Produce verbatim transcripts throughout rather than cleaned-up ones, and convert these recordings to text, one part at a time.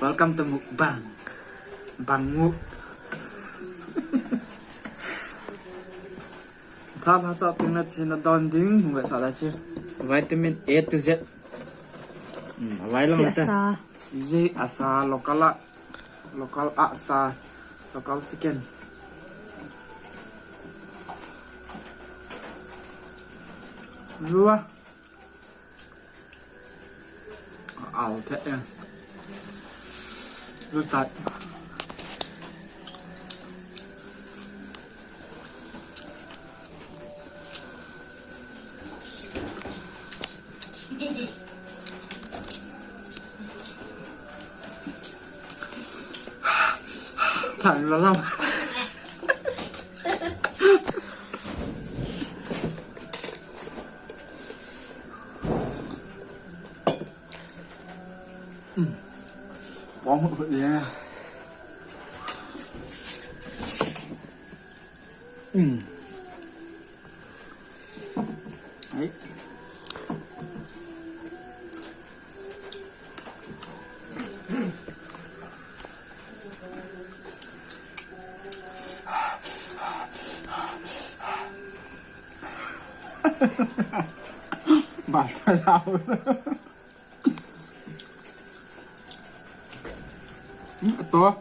Welcome to mukbang. Bang muk. Tha hasa ting na chi na don ding, mu sa la chi. Vitamin A to Z. Hmm, vai long ta. Asa. Ji asa local a. Local asa. Local chicken. Lua. Al te e. Lu tai. Thang la lam. Bom hụt hụt gì nè. Ừ. Đấy. Bạn sao? To.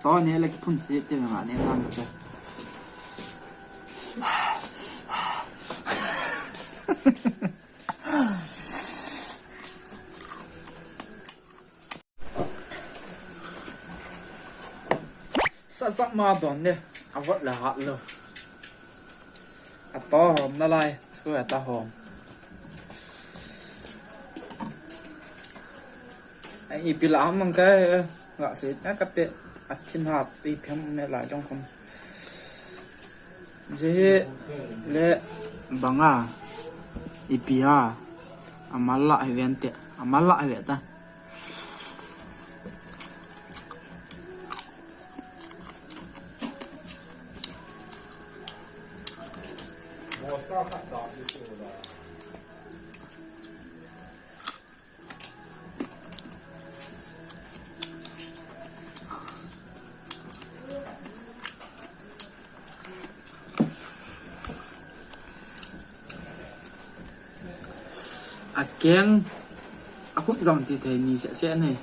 To ne la kiphun se te ma ne la te. Sa sa ma don ne. Avot la hat lo. Ato hom nalai, su ata hom. Ai, ipi la ham mang kai, ga se, a kate, a thin hap, i phem ne la jong khun. Jehi le banga, ipi ha, amala hi vente, amala hi veta. Akeng, akhut jong ti thei ni seh seh nei.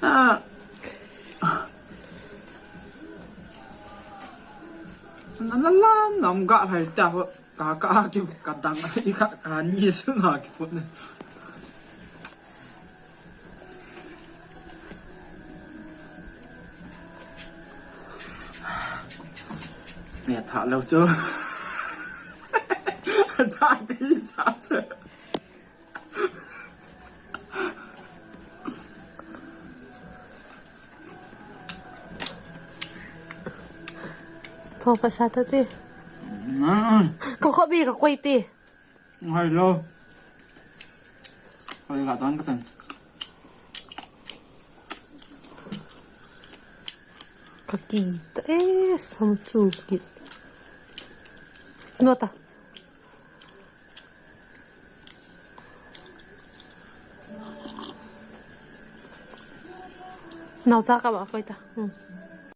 Ah. Nalalam nam ga hai ta ho. Ka, ka, ki, ka dang, i ka, ka ni su na ki put ne. Ne tha lo chu. Tha ki sa chu. Tho ka sa ta ti. Ka khobi ka koi ti. Ngai lo. Oi, ka ton ka ton. Ka ki ta e, sam chu ki. No ta. Nau cha ka ba koi ta. Hmm.